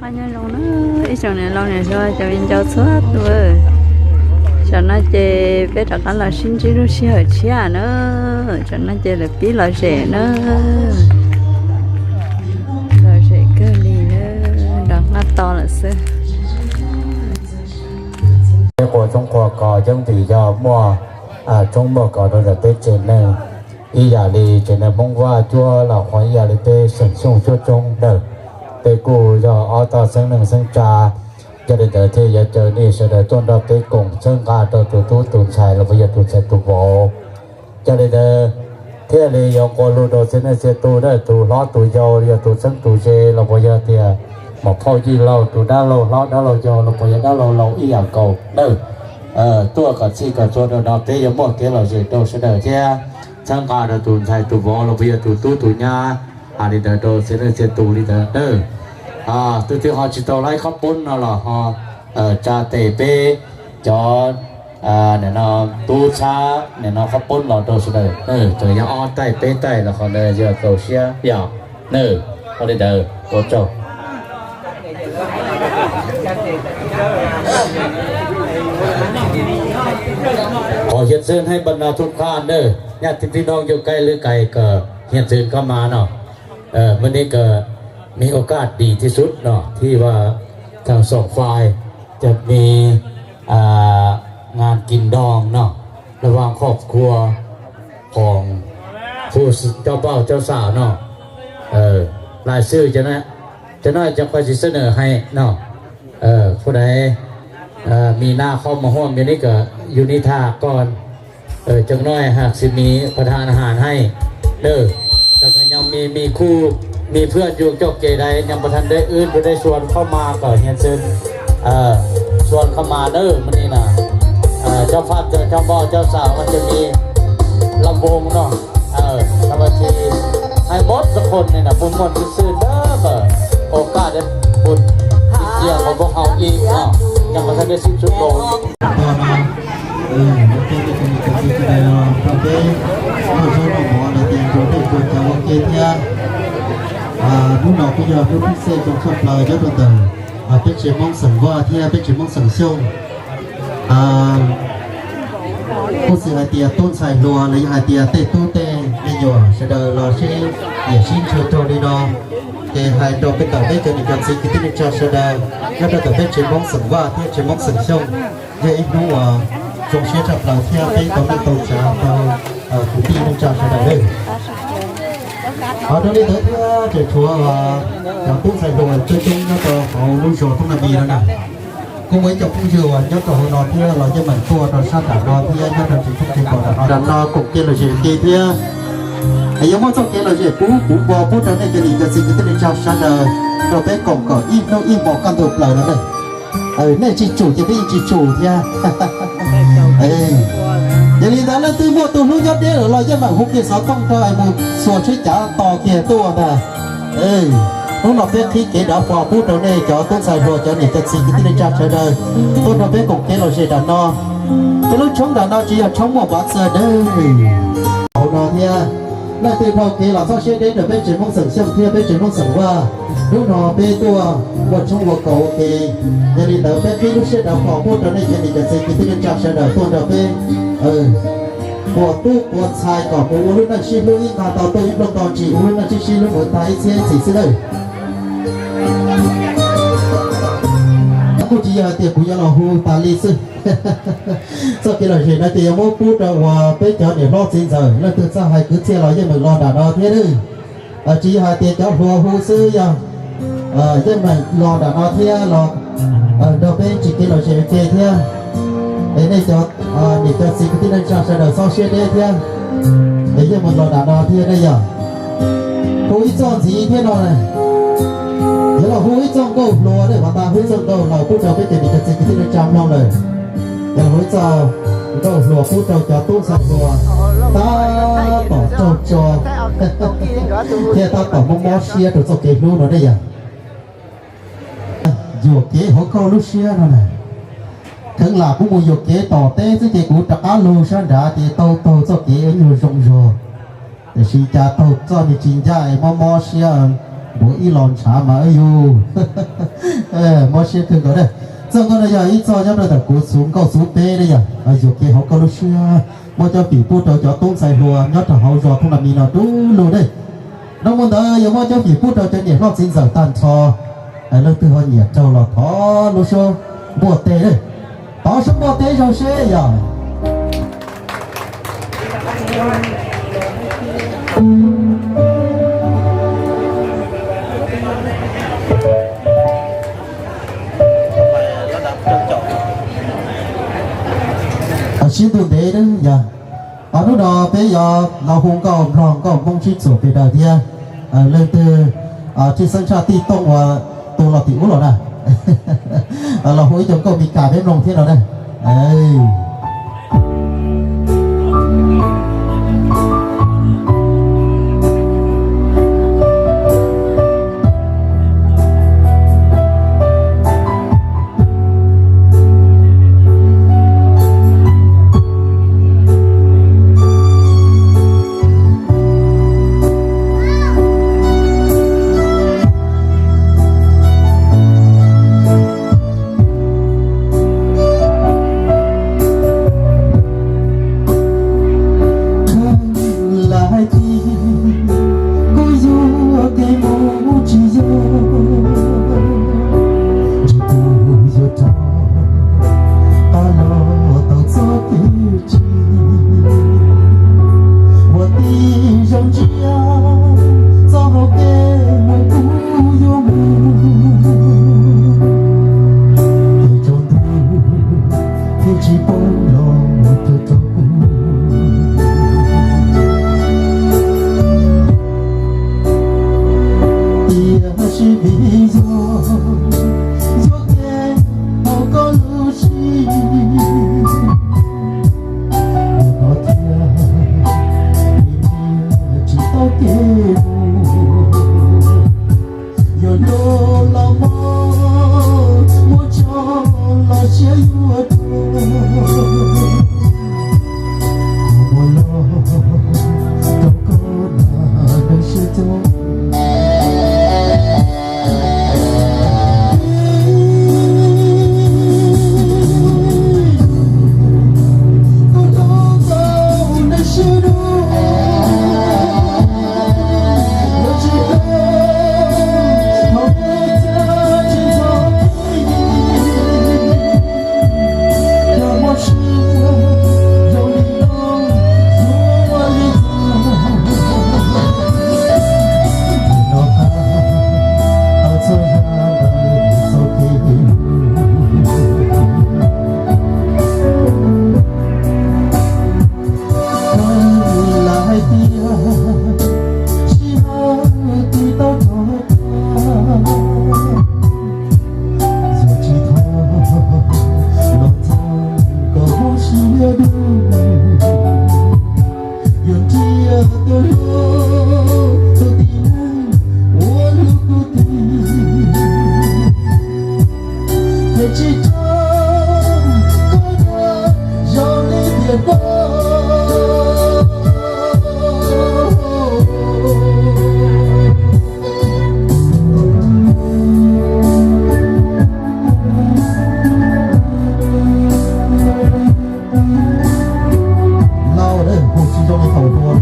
Qab nyob zoo na, ib tsoom niam laus niam hluas cov viv ncaus txhua tus. Tam no ces peb rov qab los sib ntsib lub sij hawm tshiab na. Tam no ces lawv pib lom zem na. Lom zem kawg li na, nrov qab to lawm xwb. Peb quas tshoob quas kos coob tim yog muaj tshoob muaj kos rau ntawm peb tsev neeg, ib yam li tsev neeg Hmoob Vaj cuab los qhov ib yam li peb xeem Xyooj cuab tshoob ntawd, peb kuj yog ob tog xeeb neeg xeeb tsa. Yog li ntawd thiaj yuav caw nej sawv daws tuaj nrog peb koom txhawb nqa rau tus tub tus ntxhais los puas yog tus ntxhais tus vauv. Yog li ntawd thiaj li yuav nqua lus rau txiv neej txiv tub, tus hlob tus yau, yog tus txheeb tus ze los puas yog tias muam phauj yij laug, tus dab laug hlob dab laug yau los puas yog dab laug laus ib yam nkaus na, tuaj kom txhij kom txhua rau no peb yuav muaj kev lom zem rau sawv daws thiab txhawb nqa rau tus ntxhais tus vauv los puas yog tus tub tus nyab. Hais li ntawd rau txiv neej txiv tub li ntawd na. Tus twg ho tsis tau laib qhob poob no los ho tsa tes peb cov nim no tub txhab nim no qhob poob los rau sawv daws. Txawm yog ob taig peb taig los qhov ntawd yog txaus siab yom. Ua li ntawd ua tsaug.ขอเรียนเชิญให้บรรดาทุกท่านเนอะ ญาติพี่น้องอยู่ใกล้หรือไกลก็เรียนเชิญเข้ามาเนาะ เอ่อ วันนี้ก็มีโอกาสดีที่สุดเนาะ ที่ว่าทั้งสองฝ่ายจะมี อ่า งานกินดองเนาะ ระหว่างครอบครัวของผู้เจ้าบ่าวเจ้าสาวเนาะ เออ รายชื่อจะนะ จะน้อยจะคอยสิเสนอให้เนาะ เออ ผู้ใด เอ่อ มีหน้าเข้ามาร่วมอยู่นี่ก็อยู่นี่ท่าก่อน เออ จักหน่อยหากสิมีประทานอาหารให้เด้อ แล้วก็ยังมี มีคู่ มีเพื่อนอยู่จอกเกใดยังบ่ทันได้เอิ้นบ่ได้ชวนเข้ามาก็เรียนเชิญ เอ่อ ชวนเข้ามาเด้อ มื้อนี้นะ เอ่อ เจ้าภาพ เจ้าบ่าว เจ้าสาวก็จะมีลำวงเนาะ เออ สามัคคีให้หมดทุกคนเนี่ยนะ ม่วนๆซื่นๆเด้อ โอกาสได้บุญเกียรติของพวกเราอีกเนาะ ยังบ่ทันได้สิ้นสุดลง Hnub no kuj yog hnub pib xej zoo tshaj plaws nyob rau ntawm peb tsev Hmoob xeem Vaj thiab peb tsev Hmoob xeem Xyooj. Kuj xws hais tias tub ntxhais hluas los yog hais tias tej tub tej me nyuam sawv daws los sib nyiam sib ntxhua raug li no, ces hais rau peb tau peb cov niam cov txiv kwv tij neej tsa sawv daws nyob rau ntawm peb tsev Hmoob xeem Vaj thiab tsev Hmoob xeem Xyooj, yog ib hnub uas zoo siab tshaj plaws thiab peb tau neej tau tsav rau kwv tij neej tsa sawv daws lawm. Ho rau li ntawd thiab tseem tshuav cov tub ntxhais hluas coob coob nyob rau hauv lub zos Thoob Nab Mis no na. Kuj muaj ib co phooj ywg uas nyob rau hauv no thiab los yeej meem tuaj rau sab nram no thiab nyob rau tsev thooj tsev kos nram no, nram no koom kev lom zem ua ke thiab. Yuav muab txoj kev lom zem pub puv npo pub rau nej cov niam cov txiv kwv tij neej tsa sawv daws rau peb koom kom ib hnub ib hmos kaj ntug plaws no na. Nej tsis tsum ces peb yeej tsis tsum thiab. Yog li ntawd leej twg muaj tus hlub nyob deb lawm los yeej meem hu kiag xov tooj rau es mus xuas tsheb cav tos kiag tuaj ntag. Hnub no peb qhib kev dav fo pub rau nej cov tub ntxhais hluas cov niam cov txiv kwv tij neej tsa sawv daws tuaj nrog peb koom kev lom zem nram no. Peb lub tshoob nram no tsis yog tshoob muaj npav txag dawb. Hauv no thiab, leej twg dhau kev los txhob siab deb rau peb tsev Hmoob xeem Xyooj thiab peb tsev Hmoob xeem Vaj. Hnub no peb tuaj ua tshoob ua kos ua ke, yog li ntawd peb qhib lub siab dav fo pub rau nej cov niam cov txiv kwv tij neej tsa sawv daws tuaj nrog peb ua tub ua ntxhais kom mus ua lub neej sib hlub ib nqag tau tuaj ib nplooj tau ntsis, ua lub neej sib sib hlub mus tag ib txhiab ib txhis xwb nawb. Kuj tsis yog hais tias kuv yuav los hu tas li xwb. Txoj kev lom zem no ces yuav muab pub rau uas peb cov niam hlob txiv ntxawm, leej twg txawj hais kwv txhiaj los yeej meem los nram no thiab nawb. Tsis yog hais tias cov hluas hu xwb, yog yeej meem los nram no thiab los nrog peb tsis kev lom zem ua ke thiab. Es nej cov niam cov txiv kwv tij neej tsa sawv daws txhob siab deb thiab, es yeej meem los nram no thiab nej yog hu ib txoj ntxiv thiab no, yuav los hu ib txoj nkauj hluas, nej pom tas, hu ib txoj nkauj hluas pub rau peb cov niam cov txiv kwv tij neej tsa mloog lawm. Yog los hu ib txoj nkauj hluas pub rau cov tub ntxhais hluas tab tom raug tso thiab tab tom mob mob siab rau txoj kev hlub no nej yog. Yuam kev hauv koj lub siab no na. Kheev lam kuv mus yuam kev tom teb xwb ces kuv rov qab los sab nrad ces tau taug txoj kev nyuag zoo zog. Tiam sis cas taug txoj niag tsis ncaj es mob mob siab, npuav ib los ntshav mas yus. Mob siab kawg nkaus na. Txoj nkauj no yog ib txoj nyob rau ntawm kuv txhuv nkauj txhuv peb ne yom, yuam kev hauv koj lub siab. Muab cov fim pub rau cov tub ntxhais hluas nyob rau hauv zos Thoob Las Mis no dub lug ne. Nov mus ntawd yuav muab cov fim pub rau cov niam hlob txiv ntxawm tag nrho. Leej twg ho nyiam raug los thov lub suab npuaj teg ne. Thov suab npuaj teg zoo seb yom. Sib ntuj ntev yog, hnub no peb yuav los hu nkauj Nplog nkauj Hmoob sib txuas pes daws thiab. Leej twg tshwj xeeb tshaj tij tooj uas tus los tim ub los na, los hu ib co nkauj Mes Kas peb mloog thiab no na. Lais tis kuj yuav kev mus tsis yog, ntshe kuv yuav rov qab los tau txoj kev tsis, ua tib zoo ntsia txoj hau kev mus kuv yuav mus, es tsaus ntuj thiaj tsis poob los mus rau rau kuv. Tiam sis vim yog yuav kev hauv koj lub siab, nim no thiaj li nyiag tsis tau kev mus. Yog ntuj los mob, muab tso los siab yuav tuag, kuv muab los rau koj na, nrog siab cog. Lais tias sib hlub twb tau rov qab, yog tsis thov los txog kom hauv siab dub, yog nrhiav tus hlub tus tib neeg ua lub kwv tij, ces tsis tau koj nyob zoo li tiam no. Laus lawm hu tsis zoo li thaum hluas.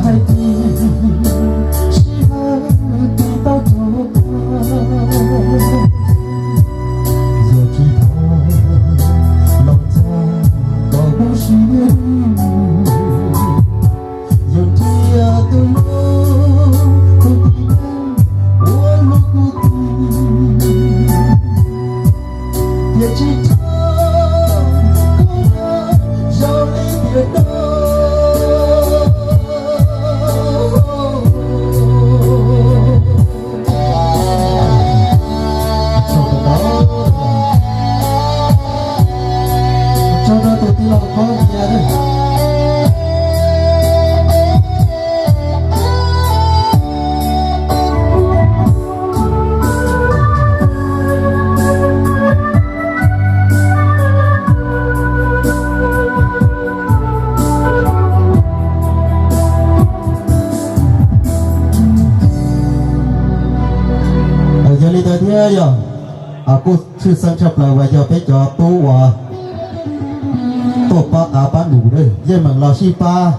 hais tias sij hawm tig tau rau koj, yog tsis thov los ntxhais kom kuv siv, yog nrhiav tus hlub tus tib neeg uas hlub kuv tiag, tiam sis thaum koj nyob zoo li tiam no. Tso rau tus tij laug Phob Nyiaj. Yog li ntawd thiab yog kuj tshwj xeeb tshaj plaws uas yog peb cov tub uas tuaj pab qav pab num, yeej meem los sib pab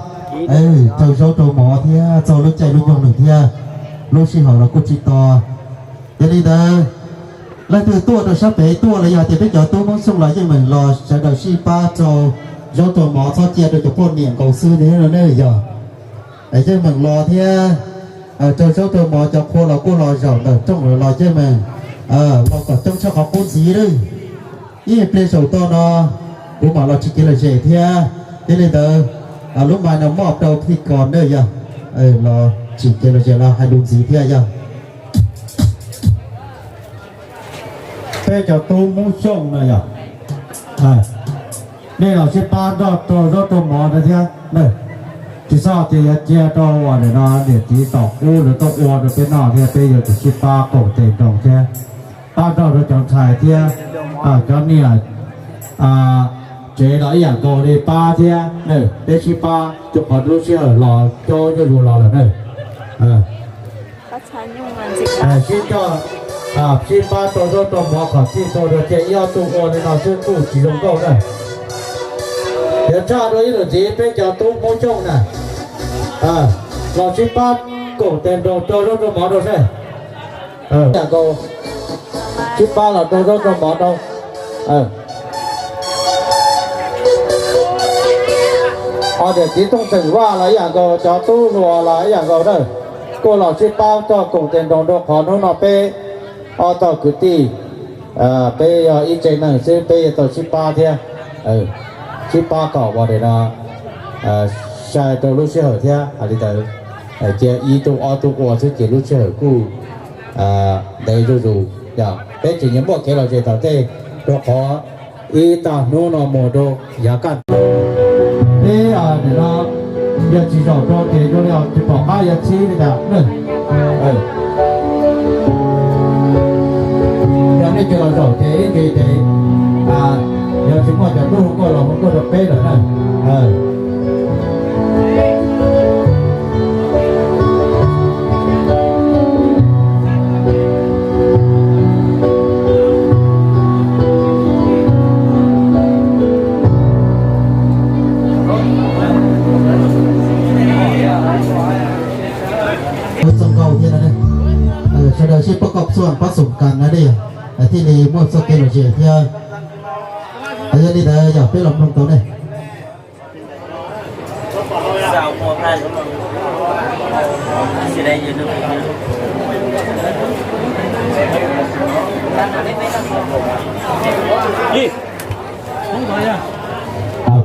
raug zaub raug mov thiab txog lub caij lub nyoog lawm thiab, lub sij hawm los kuj tsis tos. Yog li ntawd, leej twg tuaj rau sab pem tuaj los yog tias peb cov tub Hmoob Xyooj los yeej meem los sawv daws sib pab raug zaub raug mov txhob cia rau cov poj niam nkaus xwb thiab no ne yog. Yeej meem los thiab raug zaub raug mov, cov qhua los kuj los zaum ntawm rooj lawm los yeej meem los kom coob tshaj qhov qub ntxiv lawm. Ib pliag saum toj no kuv mam los tsim kev lom zem thiab. Yog li ntawd, lub mais no muab rau thij kos na yog, los tsim kev lom zem los hais lus ntxiv thiab yog. Peb cov tub Hmoob Xyooj no yog, nej los sib pab nrog raug zaub raug mov no thiab. Tsis txhob tias yuav cia rau uas nim no niam txiv tom qub lawv tuaj ua rau peb noj thiab, peb yuav tsum sib pab koom tes nroos thiab, pab nrog rau cov ntxhais thiab cov niam tsev los ib yam nkaus li pab thiab. Peb sib pab rau qhov lub sij hawm los coob zuj zus los lawm na. Sib coj, sib pab rau zaub rau mov kom txhij tau rau cia ib ob tug ua li no xwb kuj tsis zoo nkauj na. Yuav tshaj rau ib lwm ntxiv peb cov tub Hmoob Xyooj na, los sib pab koom tes nroos rau zaub rau mov rau seb. Sib pab los rau zaub rau mov rau. Ho niam txiv Tooj Xeem Vaj los ib yam nkaus, cov tub hluas los ib yam nkaus na, kuj los sib pab txog koom tes nroos rau qhov hnub no peb ob tog kwv tij, peb yog ib tsev neeg xwb peb yuav tau sib pab thiab, sib pab kom ua li no sai rau lub sij hawm thiab. Hais li ntawd, cia ib tug ob tug ua xwb ces lub sij hawm kuj ntev zuj zus. Peb tseem yuav muaj kev lom zem tom ntej, rau qhov ib tag hnub no mus rau yav kaj ntug, peb nim no yog tsis zaum rau ces zoo li tsis pom qab yuav txhib li cas. Yog nej tsis los zaum ces ib ntsis ces yog tsis muaj cov tub hu nkauj los hu nkauj rau peb lawm na. Txog nkaus thiab no, sawv daws sib pab kom txuam pab xoom kas na li, thiaj li muaj txoj kev lom zem thiab. Yog li ntawd yog peb los mloog tau ne.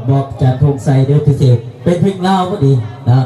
Một tràng phung xay đứa thứ gì bên Vĩnh Long có đi đó.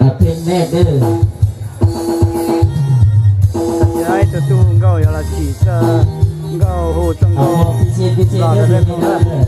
Peb neb twb Yog ib tug tub hu nkauj yuav los tsim txog nkauj hu txog nkauj los rau peb mloog na.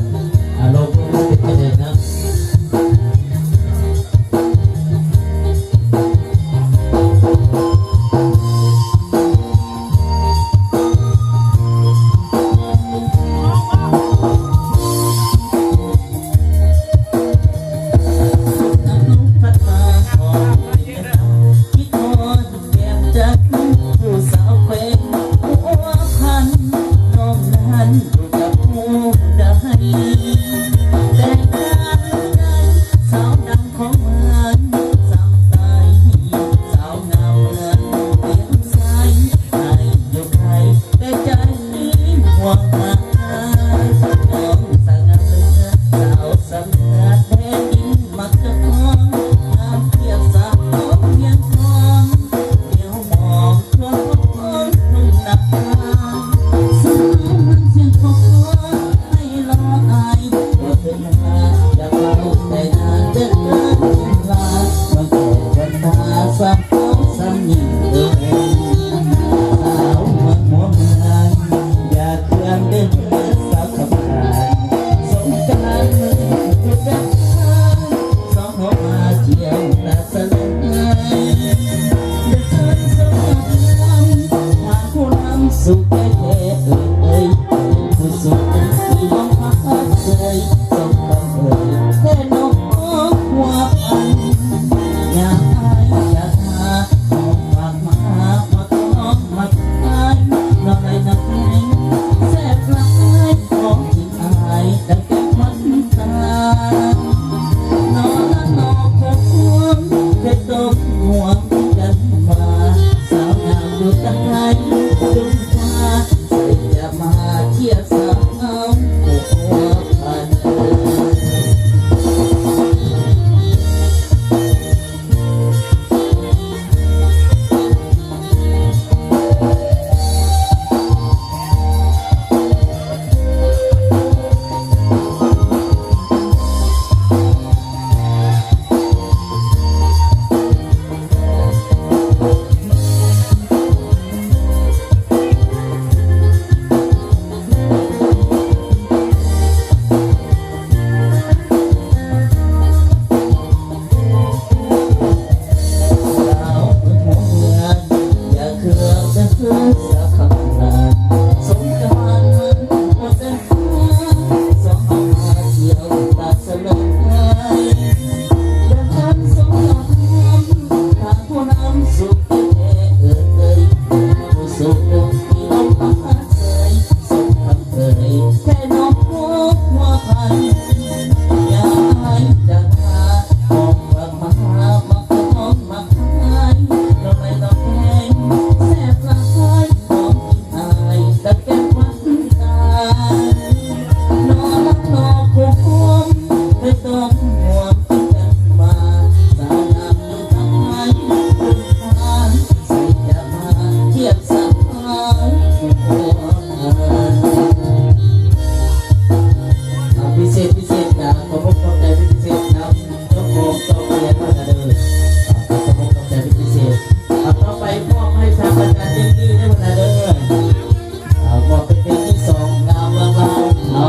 Moj peb peb ib xoom na, maj maj no.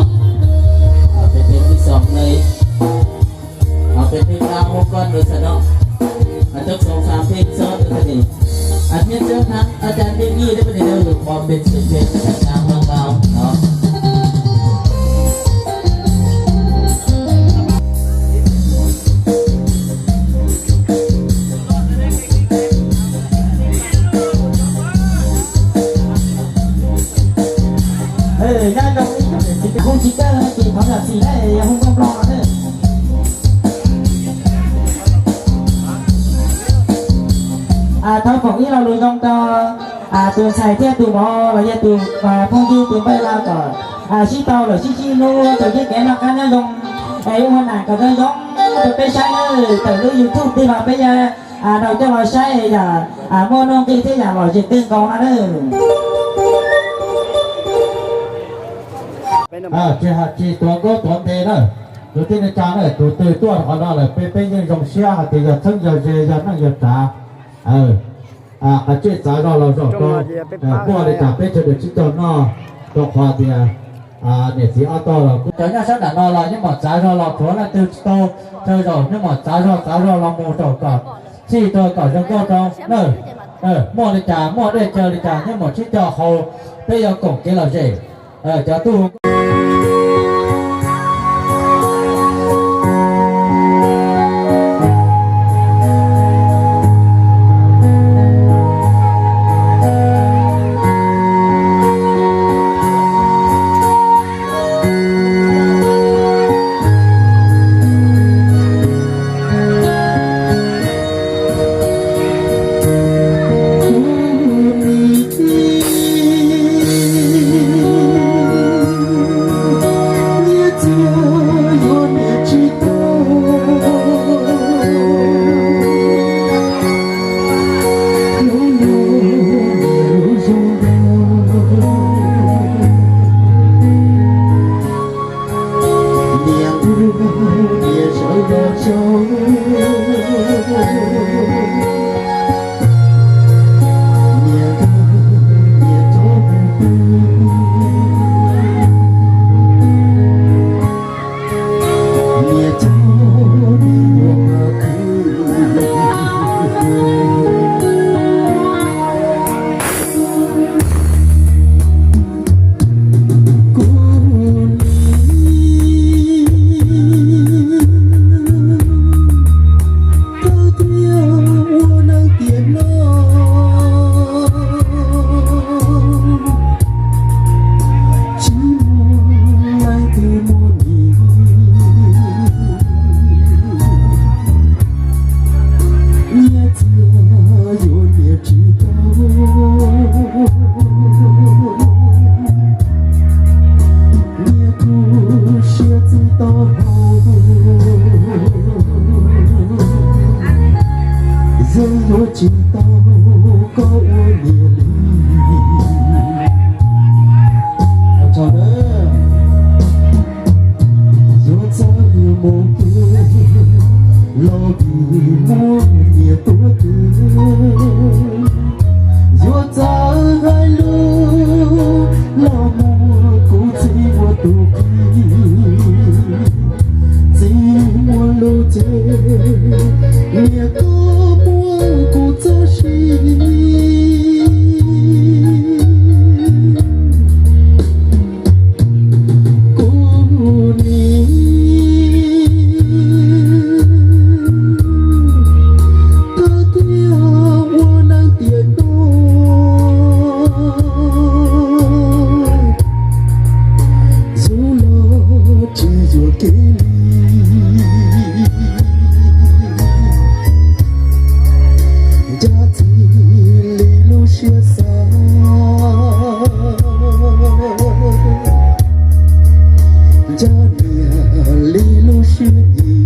Peb peb ib xoom na. Peb peb ib xoom na. Coob xoom xam pheej txog thiab txog hnab a caj nteej yij thiab peb peb ib xoom na, maj maj no. Nyob zoo ib tsoom niam txiv kwv tij ces thov zam txim na, yog hu nkauj Nplog no na. Thov foom ib lo lus zoo rau tus ntxhais thiab tus mos los yog tus phooj ywg tus npawg Lauj kom sib tau lawm sib sib hlub rau txoj kev noj qab nyob zoo, es ua nam kom zoo zoo rau peb saib na. Tawm lub YouTube tig los peb yuav rau coj los saib yam muaj nuj nqis thiab yam lom zem kawg nkaus no na. Tsis tuav nkauj tuav npe na, Kwv tij neej tsa na, tus twg tuaj qhov no lawm peb, peb yeej zoo siab hais tias yog txheeb yog ze, yog neej yog tsav. Qhov tseem txav zog los zaum rau, muaj li cas peb sawv daws sib cog noj, rau qhov tias niam txiv ob tog los kuj cov nyob sab nram no los yeej mam txav zog los, tsuav leej twg tsis tau tsaws zaum yeej mam txav zog txav zog los mus rau kom txhij rau kom zoo nkauj rau na. Muaj li cas muaj dej cawv li cas yeej mam sib cog haus, peb yuav koom kev lom zem. Cov tub Yuav txawj hais lus los muab kuv txib ua tus kheej, txij muaj lub cev, niam koj muab kuv txoj sia. Kuv nim thawj tiag ua neej tiam no, yus los tsis yuam kev li. Ncaj txij li lub siab xav, ncaj niam li lub siab nyiam,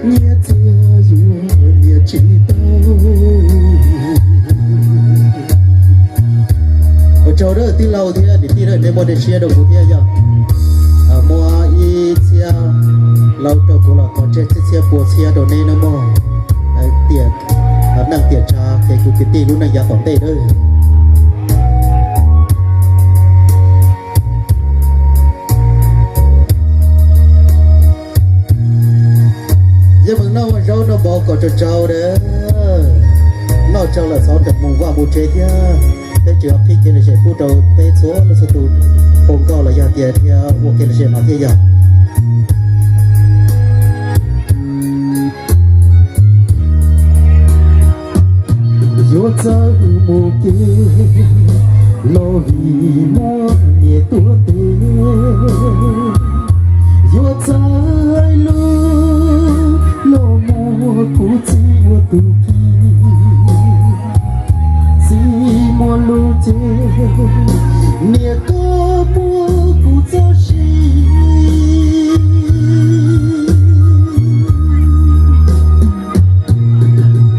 nyiam txiag yuav nyiam tsis tau. Ua tsaug tij laug thiab niam tij, nej muaj dej siab rau kuv thiab yog muab ib txhiab laus rau kuv los thov txhiab txhiab pua txhiab rau neb nawb mog. Tiam neej tiam tshav ces kuv kwv tij lub neej yav tom ntej nawb. Yeej meem noj ua zaub noj mov kom tsau tsau, noj tsau lawm txhob mus vaj mus tsev thiab. Peb tseem qhib kev lom zem pub rau peb txhua leej txhua tus, hu nkauj los yog tias thiab ua kev lom zem no thiab yog. Yuav txawj mus kev los vim muaj niam tuav tes, yuav txawj hais lus los muab kuv txib ua tus kheej, txij muaj lub cev, niam koj muab kuv txoj sia.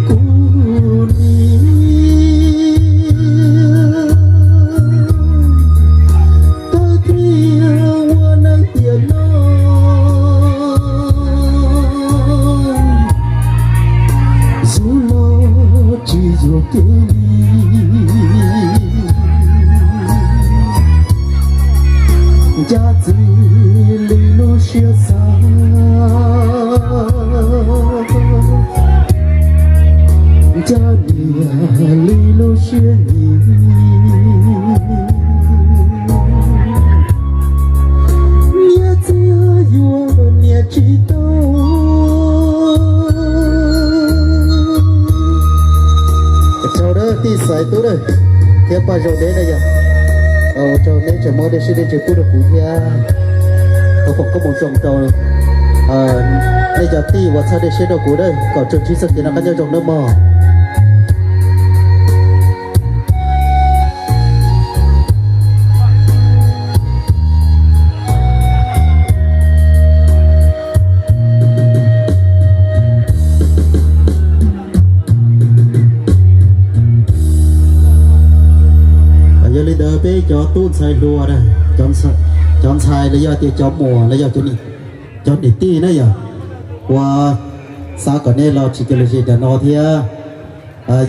Kuv nim Tais tub na, thiab Paj Zoo Deb na yog, ua rau neb tseem muab dej siab dej ntsws pub rau kuv thiab. Thov foom koob hmoov zoo rau nej cov tij uas txhawb dej siab rau kuv na, kom tsuas ntsib txoj kev noj qab nyob zoo nawb mog. Yog li ntawd peb cov tub ntxhais hluas, cov ntxhais los yog tias cov muam los yog cov niam tij na yog, ua xav kom nej los tsis cia lus zes nram no thiab.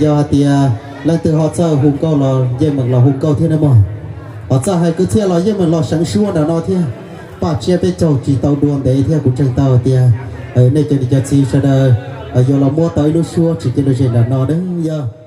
Yog hais tias leej twg ho txawj hu nkauj los yeej meem los hu nkauj thiab na mog. Ho txawj hais kwv txhiaj los yeej meem los seev suab nram no thiab. Paj Tsiab peb caug tsis tau dua ntev thiab kuv ntseeg tau hais tias nej cov niam cov txiv sawv daws yuav los muab tau ib lub suab tsis cia lus zes nram no na yog.